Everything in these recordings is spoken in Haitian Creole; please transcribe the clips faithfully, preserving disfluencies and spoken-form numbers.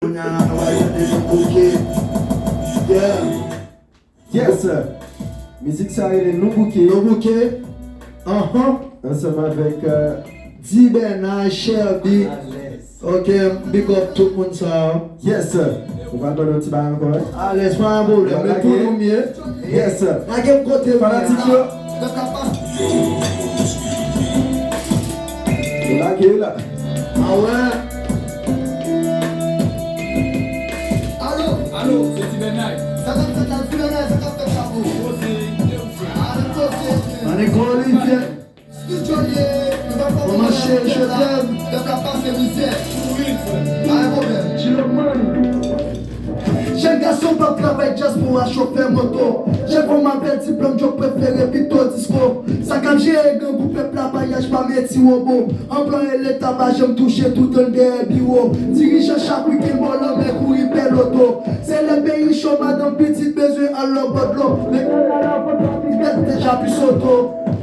Kounye a, nou pral tande Nou Bouke. Yeah. Yes. Mizik sa rele Nou Bouke. Nou Bouke. Anhan. Ansanm avèk, euh, D Bernard, Sherby. Ok, big up tout moun sa yo. Yes. Ou pral ban nou ti bagay ankò, wi? Alèz, pa gen pwoblèm. Men pou nou m ye. Yes. Lage m kote m ye. Fanatik yo. Yo lage la. Ah ouais. Alo, alo, se Ti Bènay. Sa k ap fèt la, Ti Bènay, sa k ap fèt la, bro? Poze, poze. Alo, poze. Ann Olivier. Studio ye, nou pa fè kòmanse, je t'aime. Pèp la pase mizè. Pa gen pwoblèm. Jèn gason k ap travay dyaspora, chofè moto. Jèn fanm avè diplòm, djòb prefere pito disko. Sa k ap jere grangou pèp la, payaj pa meti wobo. Anplwaye leta pa janm touche, tout an dèyè biwo. Dirijan chak wikenn bò lanmè kouri pè loto. Se lè peyi cho, madanm pitit bezwen al lòbò dlo. Men kay la lavan pa pi bèt deja pi soto.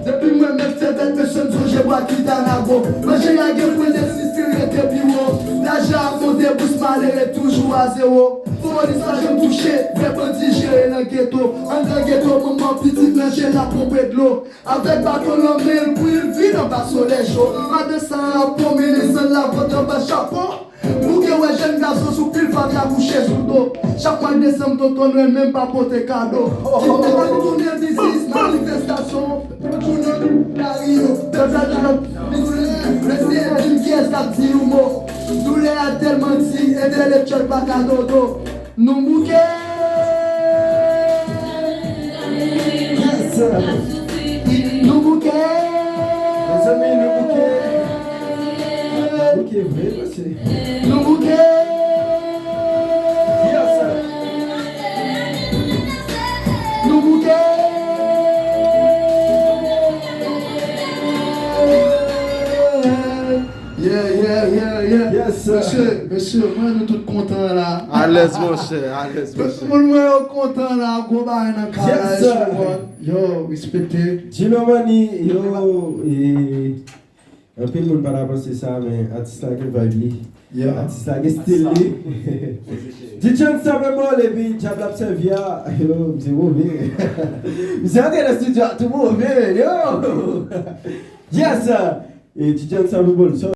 Depi mwen menm se tèt mesye m sonje bwa ki Danago. Manje a gen pwen de sis ki rete pi wo. Lajan ap monte, bous malere toujou a zewo. Polis pa janm touche, vrè bandi jere nan geto. Anndan geto, manman pitit nan je l ap ponpe dlo. Avèk baton nan men l, bouyi l vin anba solèy cho. Madan sa a ap pwonmennen san lavant anba chapo. Bouke wè jèn gason sou pil fatra kouche sou do. Chak mwa desanm, Tonton Nwèl menm pa pote kado. Ti papa nou tounen biznis, manifestasyon. Tounen lari yo. Pèp la nan doulè. Rete di m kiyès k ap di yon mo. Doulè a tèlman di, entelektyèl pa ka dodo. Nou bouke! Yes! Nou bouke! Mezanmi, nou bouke! Nou bouke vre, mesye. Nou bouke! Yes! Nou bouke! Yeah, yeah, yeah, yeah. Yes, sir. Mesye, mesye, mwen nou tout kontan la. Alèz, monchè, alèz, monchè. Tout moun mwen yo kontan la, gwo bagay nan kay la, yes, sir. Yo, respekte. Djino Money, yo, e, anpil moun pa ta panse sa, men atis la gen vibe li. Yeah. Atis la gen stil li. D J Unstoppable, epi dyab la ap sèvi a, yo, msye move. Msye antre nan studio a tou move, yo. Yes, sir. E D J Unstoppable, so